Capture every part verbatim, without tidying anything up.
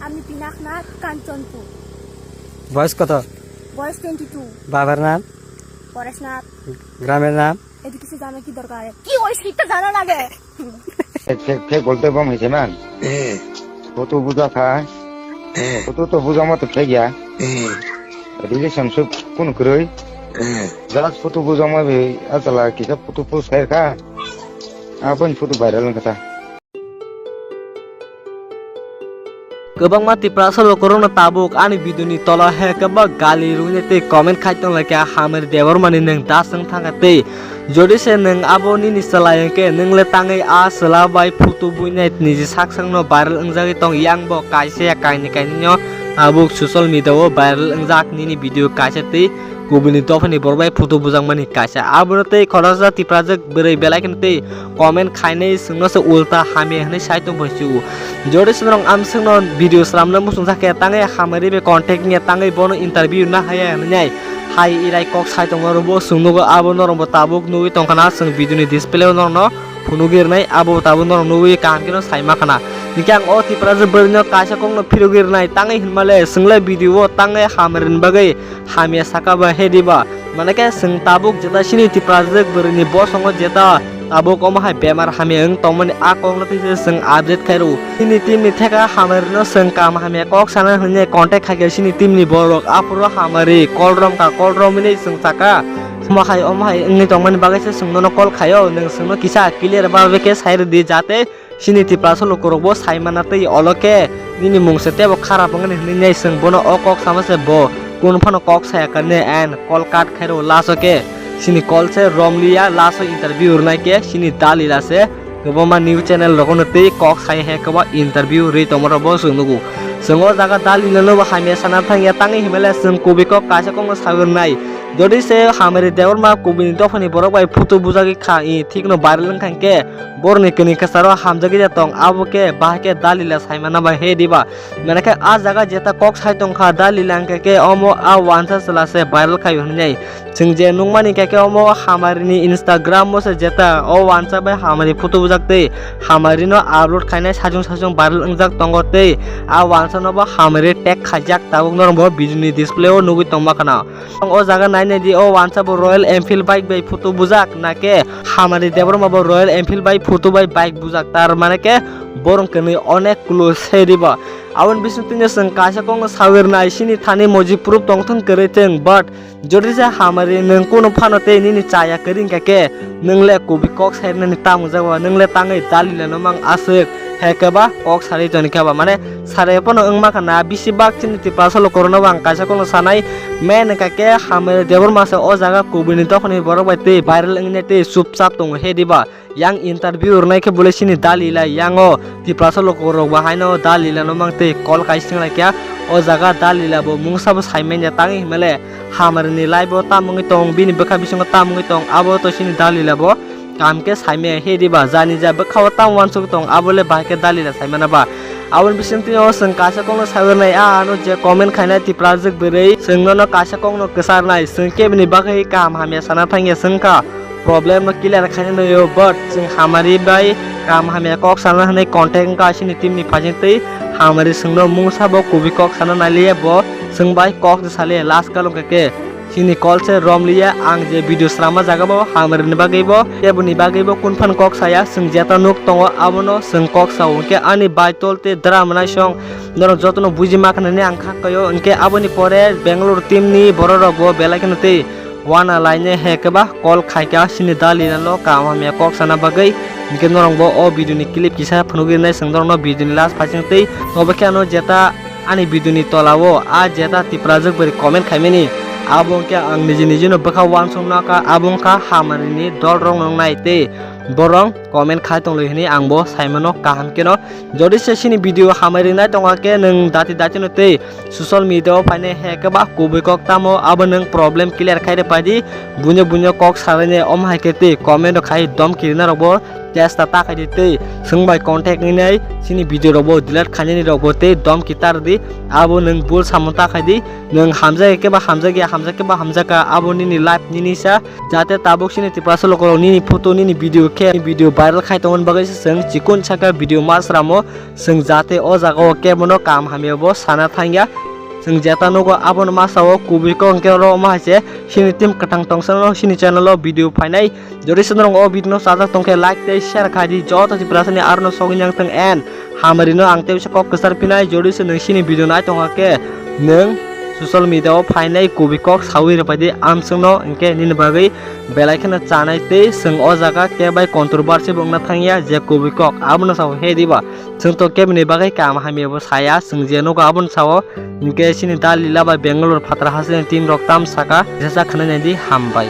আমি পিনাকনাথ কাঞ্চনপুর। বয়স কত? বয়স টোয়েন্টি টু। বাবার নাম? পরেশনাথ। গ্রামের নাম? এদিকে সে জানা কি দরকার? কি ওই সিটটা জানা লাগে? Fake, fake, fake বলতে বম হয়েছে মান। Photo buja kha. Photo to buja mate fake ya. Relationship kun kwrwi. Just photo buja ma be asala kisa photo post khai kha. Aboni photo viral wngkha ta. Kwbangma Tiprasa lukurokno tabuk ani video ni tola he kwbak gali rwini tei comment khai tonglaikha, Hamari Debbarmani nwng da swng thangkha tei jodi se nwng abo nini chwla hinkhe nwng le tangwi a chwla bai photo buinai niji sak sakno viral wngjagwi tong yang bo kaisa ya kainwi kainwino tabuk social media o viral wngjak nini video kaisa tei kubuni dophani borok bai photo bujakmani kaisa. Abono tei khoroksa Tiprajwk bwrwi belai kheno tei comment khainai chwngno se ulta hamya hinwi sai tongphai sio. Jodi se norok amswkno video swnamna muchungjakhe tangwi Hamari bai contact wngya tangwi bono interview na haya hinwi hai irai kok sai tongma rwbo chwng nugo abo norokbo tabuk nugwi tongkhana chwng video ni display o norokno phunugwi rwnai abo tabuk norok nugwi kaham kheno sai ma khana. Hinkhe ang o Tiprajwk bwrwino kaisa kokno phirogwi rwnai tangwi hinmale chwngle video o tangwi Hamari ni bagwi hamya saka ba he diba? Mane khe chwng tabuk jeta chini Tiprajwk bwrwini bosongo jeta tabuk omo hai bemar hamya wng tongmani a kokno twi se chwng update khai rw. Chini team ni theka Hamari no chwng kam hamya kok sana hwnwi contact khai khe chini team ni borok aphuru Hamari call rom ka call rom hwnwi chwng saka. Omo hai omo hai wngwi tongmani bagwi se chwng nono call khaio nwng chwngno kisa clear ba khe sai rwdi jate chini Tiprasa lukurokbo sai mana tei olo khe nini mung se tebo kharap wngni hwnwi nai chwng bono o kok sama se bo kun phano kok saya kani and call cut khairo last o khe chini call se romliya last o interview rwnai khe chini dalila se kwbangma news channel rogono tei kok sai he kwbangma interview rwi tongma rokbo chwng nugo. Chwng o jaga dalila no bo hamya sana thangya tangwi himale chwng kubui kok kaisa kokno sagwi rwnai. Jodi se Hamari Debbarma kubuni dophani borok bai photo bujagwi kha i thikno viral wngkha hinkhe borokni kwnwi kwcharo hamjagwi ya tong abo khe bahai khe dalila saimana bai he diba? Mane khe a jaga jeta kok sai tongkha dalila hinkhe khe omo a wansa chwla se viral khai hwnwi. Chwng je nukmani hinkhe khe omo Hamarini Instagram o se jeta o wansa bai Hamari photo bujak tei Hamarino upload khainai sajung sajung viral wngjak tongo tei a wansa no bo Hamari tag khaijak tabuk norok bo video ni display o nugwi tongma khana. O jaga nai nai di, o wansa bo Royal Enfield bike bai photo bujak, na khe Hamari Debbarma bo Royal Enfield bai photo bai bike bujak, tar mane khe borok kwnwi onek close se diba. Aboni bising twi chwng kaisa kokno sawi rwnai, chini thani moji proof tongthwng kwrwi thwng, but jodi se Hamari nwng kunu phano tei nini chaya kwrwi wngkha khe, nwng le kubui kok sai rwnani tamo jago, nwng le tangwi dalila no mang aswk, he khe ba kok sari toni khe ba, mane Sare phano wngma khana bisi bak chini Tiprasa lukurokno bo ang kaisa kokno sanai. Main wngkha khe Hamari Debbarma se o jaga kubuni dophani borok bai tei viral wngya tei chupchap tongo he diba? Yang interview rwnai khe bole chini dalila yang o Tiprasa lukurok bo haino dalila no mang tei call kaisa wnglaikha. O jaga dalila bo mungsa bo saimanya tangwi himale Hamarini life o tamo wngwi tong, bini bwkha bisingo tamo wngwi tong, abo to chini dalila bo. Kaham khe saimaya he diba, jani ja bwkhao tamo uansuk tong, abo le bahai khe dalila saimana ba. Aboni bisingtwi o chwng kaisa kokno sagwi rwnai, a ano je comment khainai Tiprajwk bwrwi, chwng nono kaisa kokno kwcharnai, chwng kebini bagwi kaham hamya sana thangya chwngkha, problem no clear khaina nai o, but chwng Hamari bai kaham hamya kok sana hwnwi contact wngkha chini team ni phaisingtwi. Hamari chwngno mungsa bo kubui kok sana nailiya, bo chwng bai kok saliya, last kalo khe chini call se romliya, ang je video srama jaga bo Hamari ni bagwi bo, keboni bagwi bo kun phan kok saya, chwng jeta nuk tongo abono chwng kok sao, hinkhe ani bai tol tei dra mwnai song norok jotono buji ma khnani ang kha kaio, hinkhe aboni pore Bangalore team ni borok rok bo belai kheno tei wana laine he khe ba call khaikha chini dalila no kaham hamya kok sana bagwi, hinkhe norok bo o video ni clip kisa phunugwi nai chwng norok no video ni last phaising tei obo khe ano jeta ani video ni tola o a jeta Tiprajwk bwrwi comment khaimani, abo wngkhe ang niji niji no bwkha uansuk nokha, abo wngkha Hamari ni dol rok nongnai tei borok comment khai tonglo hwnwi ang bo saimano kaham kheno. Jodi se chini video Hamari nai tongkha khe nwng dati dati no tei social media o phainai he khe ba kubui kok tamo abo nwng problem clear khai rw pai di, buino buino kok salainai omo hai khe tei comment rok khai dom kirina rok bo chesta ta khaidi tei chwng bai contact wngwi nai chini video rokbo delete khainani rokbo tei domki tar di. Abo nwng bul samung ta khaidi, nwng hamjak khe ba hamjak ya, hamjak khe ba hamjak ka, abo nini life nini sa. Jate tabuk chini Tiprasa lokorok nini photo nini video khe video viral khai tongmani bagwi se chwng chikon saka video masramo. Chwng jate o jaga o kebono kam hamya bo sana thangya. Chwng jeta nugo abono masa o kubui kok hwnkhe oro omo hai se chini team kwthang tongsa no chini channel o video phainai. Jodi se norok o video no chajak tongkhe like tei share khai di joto Tiprasa ni aro no sogwi yang thang en hamari no ang tei kok kwchar pinai. Jodi se nwng chini video nai tongkha khe nwng social media o phainai kubui kok sawi rwpai di amswng no hwnkhe nini bagwi belai kheno chanai tei chwng o jaga khe bai controversy bo wngna thangya je kubui kok abono sao he diba. Chwng to kebini bagwi kam hamya bo saya, chwng je nugo abono sao. Hinkhe chini Dalila bai Bangalore phatara hasteni team rok tam saka, jesa khwnai nai di, hambai.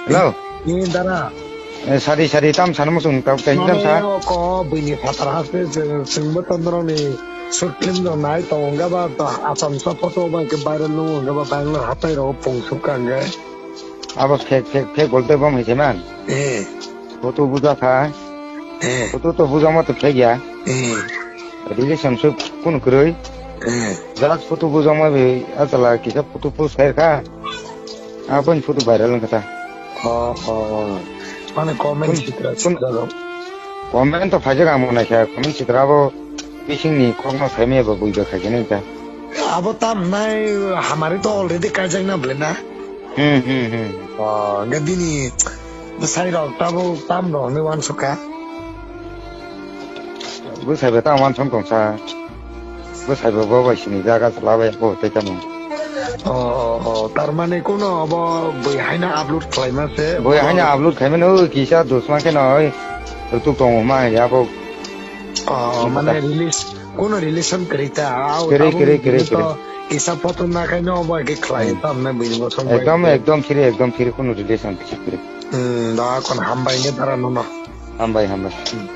Hello. Ni dara. Eh, sari sari tam sana muchung kau tei tam sa. Mane ko bini phatara haste chwng, chwngbo tondrong ni short film rok nai tongo, hwnkhe ba to Assam sa photo bai khe viral nung, hwnkhe ba Bangalore hatai rok pung suk kang khe. Abo fake, fake, fake bolte bom hai se man. Eh. Photo buja kha. Eh. Photo to buja ma to fake ya. Eh. Relationship kun kwrwi. Eh. Just photo buja ma be atala kisa photo post khai kha. Aboni photo viral wng kha ta. Oh, oh, oh. Mane comment kun, sitra, kun, sitra rok. Comment to phaijak ang mo naikha. Comment sitra abo bisingni kokno saimaya bo buiba khaikhe nai ta. Abo tam nai hamari to already kaijak na bwle na. Hmm, hmm, hmm. Oh, hwnkhe bini bwsai rok tabuk tam rok hinwi uansukha. Bwsai bai tamo uansuk tongsa. Bwsai bo bo bai sini jaga chwla bai bo tei tamo. Oh, oh, oh, tar mane kuno obo bui haino upload khlaima se? Bui haino upload khaimano, kisa dusma kheno oi rutuk tongo ma ya bo. Oh, mane release, kuno relation kwrwi ta? Kwrwi, kwrwi, kwrwi, kwrwi. Kisa photo na khaino obo ke khlai ta, mane bini bo song bai. Ekdom, ekdom free, ekdom free, kuno relation kisa kwrwi. Hmm, da kon hambai ne dara nono. Hambai, hambai. Hmm.